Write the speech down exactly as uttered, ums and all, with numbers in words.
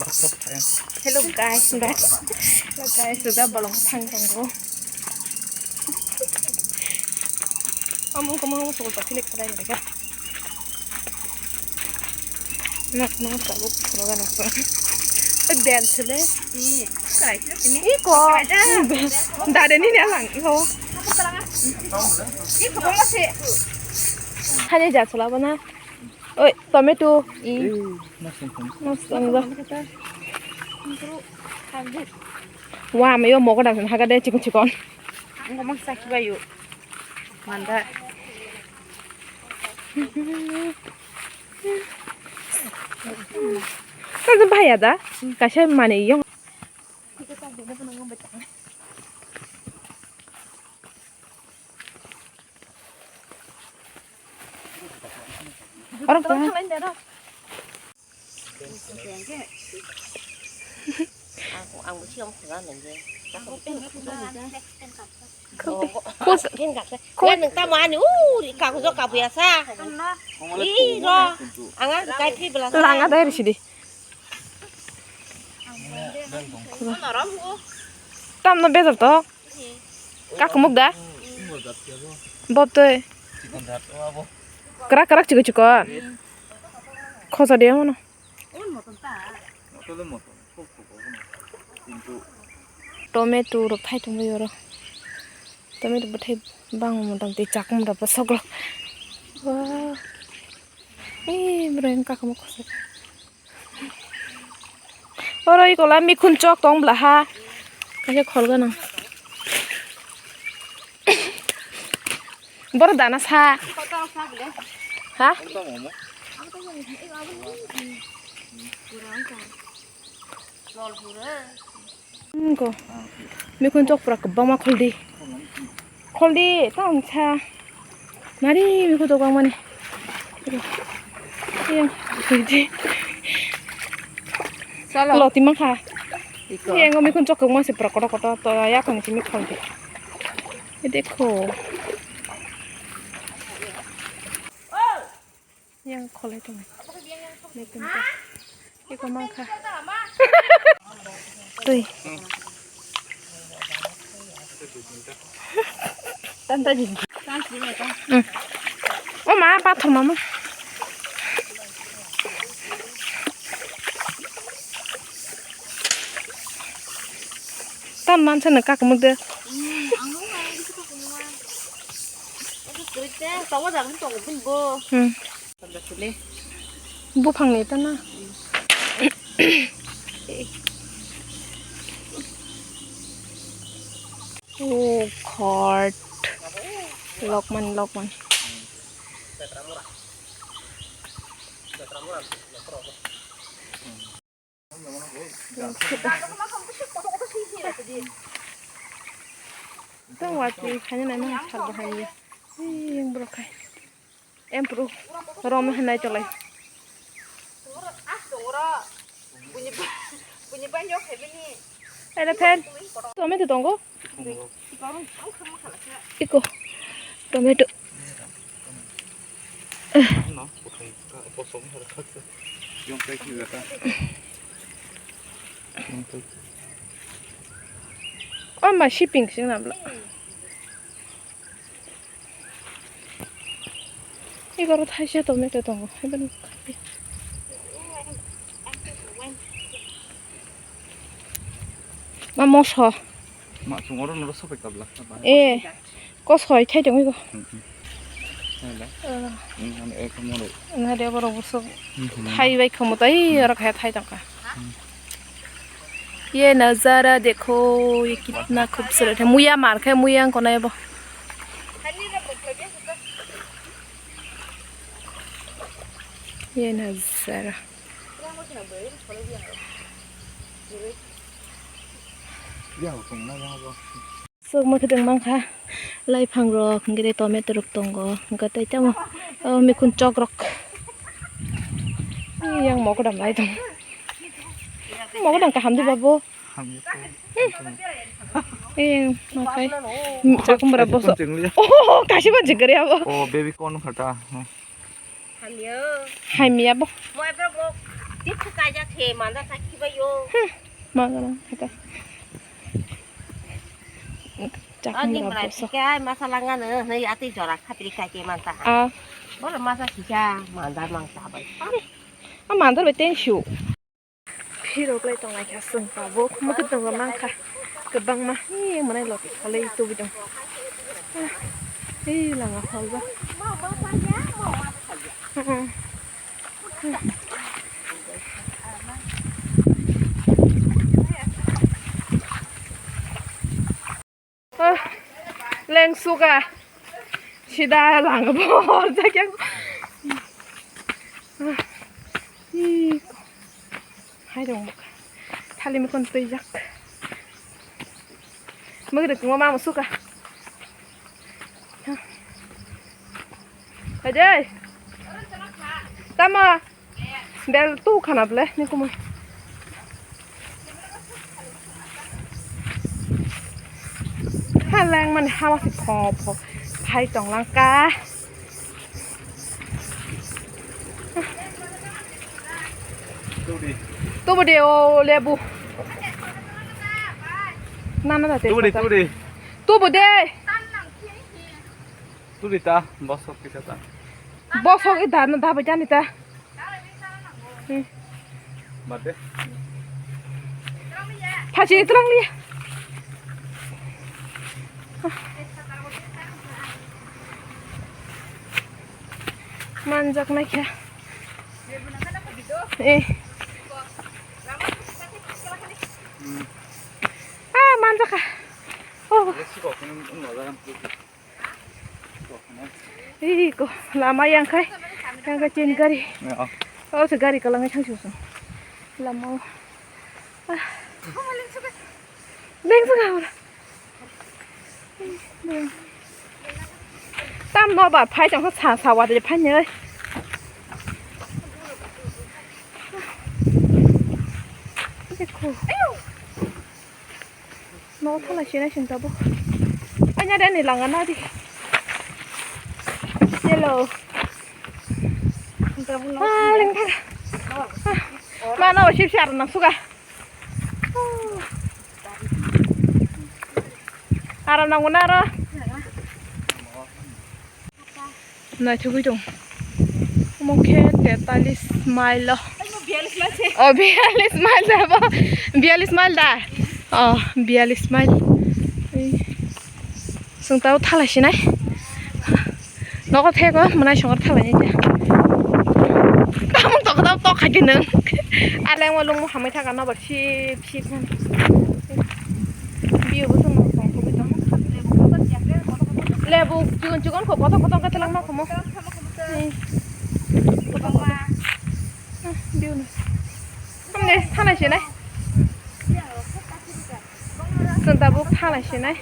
Hello guys, guys. Hello guys, sudah bolong thang tonggo. Amung kamang sukul tak hilik kadai mereka. Nak nak tabuk suruh kan aku. Bel sele. Iko. Dada ni ni alang iko. Hanya jat sela bana. Oi, tomato. I. Mas tong da. Wa, me yo mogo dam haga de chikon chikon. Ang ko mang sakhi bayu. Manda. Kan bahaya da. Kasih mana yang. Orang tengah. Ang, ang bo siyam khuna nang je. Khuk, khuk. Yan nang tamo ani uri kakujo kabuya sa. Ih, ro. Ang ang kai phi bela sa. Langa dai ri sidi. Tam no bezar to. Kakumuk da? Bob toi. Krak krak chikon chikon. Khosa dia mana? Tomato rok thai tongwi oro. Tomato bwthai bang motamti chakmung rok bwsok rok. Wah. Ei, bwrwi wngkha kwma khosok. Oro ikola mikhun chok tong bwla ha. Kaisa khol gwnang. Boro dana sa. Ha? Ko. Mikhun chok pura kwbangma kholdi. Kholdi, ta wngsa. Nari mikhun chok bangmani. Yang, kholdi. Salo. Loti mangkha. Iko. Yang mikhun chok kwbangma se pura kotor kotor. To ya kong simi kholdi. Ede ko. Yang kholai tongo. Eko mangkha. Twi. Tanta jin. Mm. O ma, pathor mama. Tam mansa no kakumuk de. Hmm. Buphang ni ta na. Oh, khort. Lokman, lokman. Tong watwi khaina naima sal bahai. Ei, yang borok khai. Em pru. Rom hanai tolai. Ele phen. Tomato tongo. Iko. Tomato. O ma shipping sing nabla. Igoro thaisa tomato tongo. Ma moso. Ma chungoro noro sopai kabla. Eh. Kosoi thai tongwi go. Hmm, hmm. Nai da. Ah. Hmm, nai ek mo re. Nai de borok buso. Hmm, hmm. Thai bai khomo tai oro khe thai tongkha. Hmm. Ye nazara dekho, ye kitna khubsurat hai. Muya mar khe muya ang konai bo. Ye nazara. Ya, tong na ya bo. Sok ma khedeng mangkha, laiphang rok, hingke tei tomato rok tongo, hingke tei tamo, o, mikhun chok rok. Yang mogodam lai tong. Mogodam kaham di babu. Hamya. Eh, makai. Chakum bara boso. Oh, kasi ba jigari abo. Oh, baby corn khata. Hamya bo. Mo ebrok mo. Tip kajak se manda sakhi bai yo. Magana kata. Ani mrai sikai masa langano nei ati jora khatri kai ke manta. Ah. Bolo masa sika mandar mang sabai. Ah, mandar bai thank you. Phirok lai tong lai kha chwng tabuk mukut tongo mang kha kwbangma. Hi manai lok khalai tubi tong. Ah, hi lama hol ba. Oh, leng suka. Sida lang bor jak yang. Hai dong. Thali mukon twijak. Mugri tungma mama suka. Ajay. Tama. Bel tu khana ble ni kumui. Haleng mani hawa si pho pho. Phai tong lang ka. Tubu de o lebu. Nana da te. Tubu de, tubu de. Tubu de. Tuli ta, bosok kisa ta. Bosok i da, da bai jani ta. Hmm. Mate. Phachi ni twlang li. Manjak nai kha. Eh. Hmm. Ah, manjak kha. Oh. Let's go. Iko, lama yang khai, yang khai chain gari. Ya. Oh, se gari kalang thang susu. Lama. Ah. Leng suka ora. Tam no ba phai chang sa sa wa de phai ne. Dekho. No thala sina sin tabuk. Anya dani langa nadi. Hello. Ah, lengthara. Ah, ma no sip sar na suka. Aram nang aro. Naithugwi tong. Omo khe tetalis mile o. Omo biyalish mile se. Oh, biyalish mile da bo. Biyalish mile da. Oh, biyalish mile. Ei. Chwng tao thalai sinai. Nogo thego mwnai songor thalai nai. Tamung toko tao tok khai nung. Aleng walung mo hamai thaga nobar sip sip nang. Biyo bo tong tong tong tong. Lebu chikon chikon ko kotor kotor ka telang ma komo. Biyo na. Hamne thanai se nai. Chwng tabuk thanai se nai.